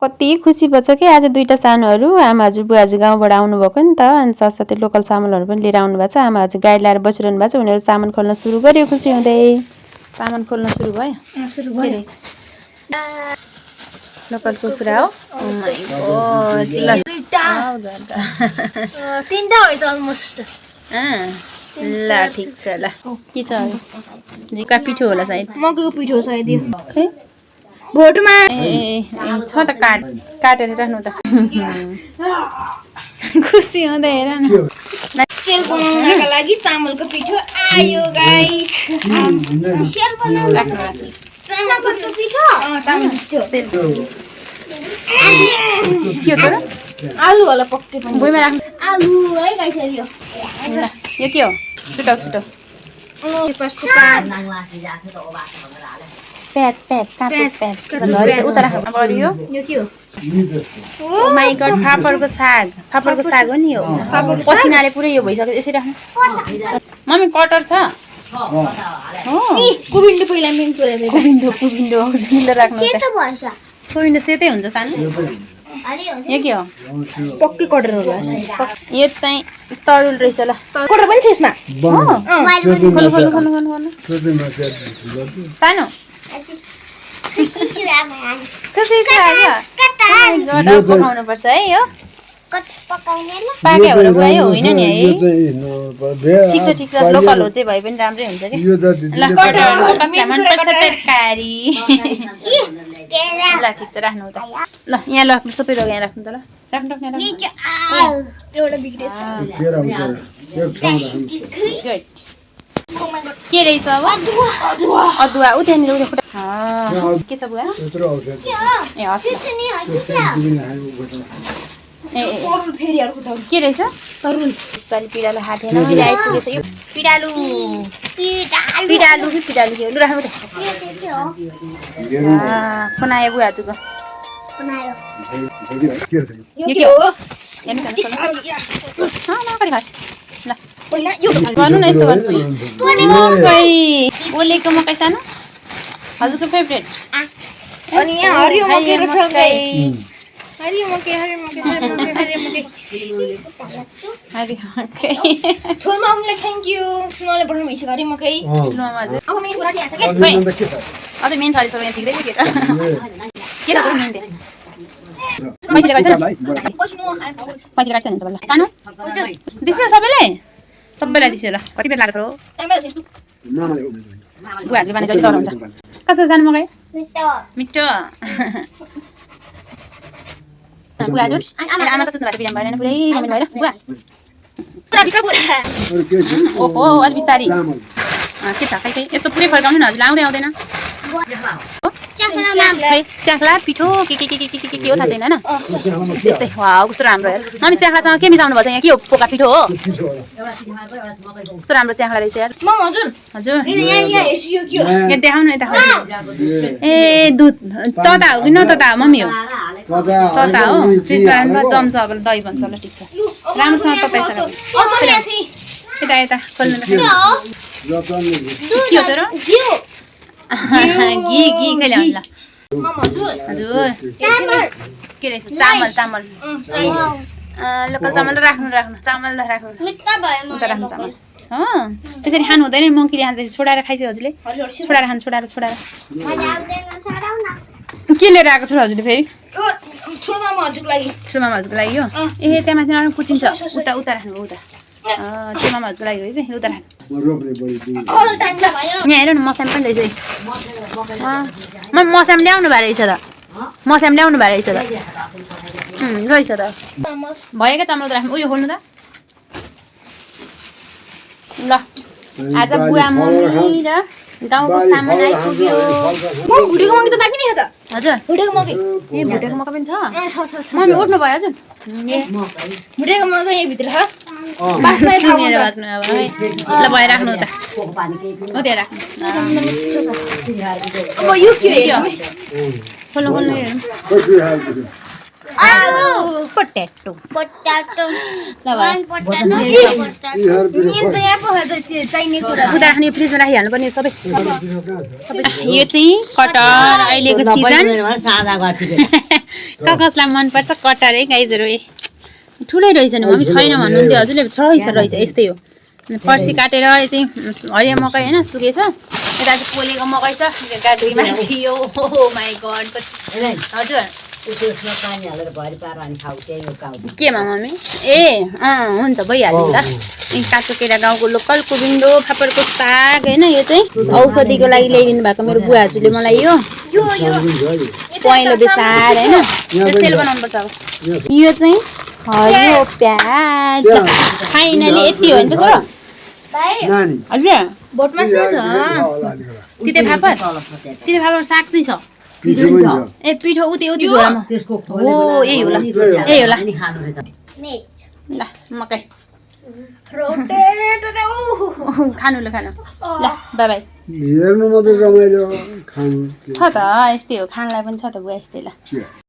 कति खुसी भएछ कि आज दुईटा सानोहरू आमा हजुर बुवा हजुर गाउँबाट आउनुभएको नि त अनि साथसाथै लोकल चामलहरू पनि लिएर आउनु भएको छ आमा हजुर गाडी ल्याएर बसिरहनु भएको छ उनीहरू सामान खोल्न सुरु गर्यो खुसी हुँदै सामान खोल्न सुरु भयो सुरु भयो लोकल कुखुरा हो तीनटा होइछ अलमोस्ट ल ठिक छ ल के छ जिका पिठो होला सायद मकैको पिठो सायद यो खै भोटमा ए छ त काटेर राख्नु त खुसी हुँदै हेर न सेल बनाउनका लागि चामलको पिठो आयो गाइस सेल बनाउन चामलको पिठो चामलको पिठो के हो त आलु होला पक्कै पनि भुइँमा राख्नु आलु है गाइस यो यो के हो छुटाउ छुटाउ पेस्टको पात प्याज काँचो प्याज उता राख्नु अब अरू यो के हो ओ माइ गॉड फापरको साग हो नि यो पसिनाले पुरै यो भइसक्यो यसरी राख्नु मम्मी कटर छ हो कुबिन्डो पहिला मेन कुरा कुबिन्डो जहिले राख्नु त कुबिन्डो सेतै हुन्छ सानो यो के हो पक्कै कटर होला यो चाहिँ तरुल रहेछ ल कटर पनि छ यसमा सानो खुसी पकाउनु पर्छ है यो पाके हो गयो होइन नि है ठिक छ लोकल हो चाहिँ भए पनि राम्रै हुन्छ कि ल कसलाई मनपर्छ तरकारी ल ठिक छ राख्नु त ल यहाँ ल सबै जग्गा यहाँ राख्नु त ल राख्नु एउटा बिग्रेछ के रहेछ अब अदुवा उ त्यहाँनिर उयो के छ बुवा ए हस् ए के रहेछ तरुल यसपालि पिँडालु हाटेन अहिले आइपुगेछ यो पिँडालु के लु राख्नु त बनायो बुवा हजुरको यो के हो ल गर्नु न यस्तो गर्नु मकै ओलेको मकै सानो हजुरको फेभरेट अनि यहाँ हरियो मकै छ गाइस हरियो मकै ठुलमा उनले थ्याङ्क यू ठुलमाले पठाउनु भइसक्यो हरियो मकै अब मेन कुरा के आछ के अझै मेन थरी सबै यहाँ झिक्दै के त के त मेन दे पैसाले गर्छ पैसाले गर्छ हुन्छ बल्ल सानो दिसो सबैलाई दिसो ल कति बेर लाग्छ हो बुवाहरुको बानी जहिले डर हुन्छ कस्तो सानो मकै मिठो बुवा हजुर आमा त सुत्नु भएको बिराम भएन पुरै रमाइलो भएर बुवा ओहो अलि बिस्तारी के छ खै यस्तो पुरै फर्काउनु न हजुर आउँदै आउँदैन च्याख्ला पिठो के हो थाहा छैन होइन त्यस्तै वाउ कस्तो राम्रो यार मम्मी च्याख्लासँग के मिसाउनु भएको यहाँ के हो पोका पिठो हो कस्तो राम्रो च्याख्ला रहेछ यार हजुर यहाँ देखाउनु ए दुध तता हो कि नतता हो मम्मी हो तता हो फ्रिजमा राख्नु जम्छ अब दही बन्छ ल ठिक छ राम्रोसँग तताइसक्यो यता खोल्नु के हो तर घी कहिले आउनु ल हजुर के रहेछ चामल लोकल चामल राख्नु चामल राख्नु उता राख्नु चामल त्यसरी खानु हुँदैन मङ्कीले खाँदैछ छोडाएर खाइसक्यो हजुरले छोडाएर खानु छोडाएर के लिएर आएको छ हजुरले फेरि ठुलोमामा हजुरको लागि हो ए त्यहाँ माथि नराख्नु कुचिन्छ उता राख्नु उता त्यो मामा हजुरको लागि हो चाहिँ उता राख्नु यहाँ हेर न मस्याम पनि रहेछ मस्याम ल्याउनु भएको रहेछ त रहेछ त भएकै चामल त राख्नु उयो खोल्नु त ल आज बुवा मम्मी र गाउँको सामान आइपुग्यो भुटेको मकै त बाँकी नै छ त हजुर भुटेको मकै ए भुटेको मकै पनि छ मम्मी उठ्नु भयो हजुर भुटेको मकै यही भित्र छ सुनेर बाँच्नु अब है ल भयो राख्नु त हो त्यहाँ राख्नु अब यो के खोल्नु हेरौँ आलु पोटेटो पोटाटो ल भाइ वन पोटाटो पोटाटो नि त यहाँ पो छ चाहिने कुरा उता राख्ने फ्रिजमा राखिहाल्नु पर्ने सबै यो चाहिँ कटर अहिलेको सिजन सादा गर्थ्यो कसलाई मनपर्छ कटर है गाइजहरू ए ठुलै रहेछ नि मम्मी छैन भन्नुहुन्थ्यो हजुरले रहेछ यस्तै हो फर्सी काटेर यो चाहिँ हरियो मकै होइन सुकेछ यता चाहिँ पोलेको मकै छ गाग्रीमा थियो माई गड हजुर त्यसमा पानी हालेर भरि पार अनि खाऊ त्यही हो खाऊ केमा मम्मी ए हुन्छ भइहाल्यो नि त काँचो केरा गाउँको लोकल कुबिन्डो फापरको साग होइन यो चाहिँ औषधिको लागि ल्याइदिनु भएको मेरो बुवा हजुरले मलाई यो पहेँलो बेसार होइन तेल बनाउनुपर्छ अब यो चाहिँ हरियो प्याज फाइनली यति हो नि त छोरो हजुर बोटमा छ तिते फापर साग चाहिँ छ ए पिठो उति झोलामा हो यही होला अनि खानु रे त ल मकै रोटेट खानु ल बाई बाई हेर्नु मात्रै रमाइलो खानु छ त यस्तै हो खानलाई पनि छ त बुवा यस्तै ल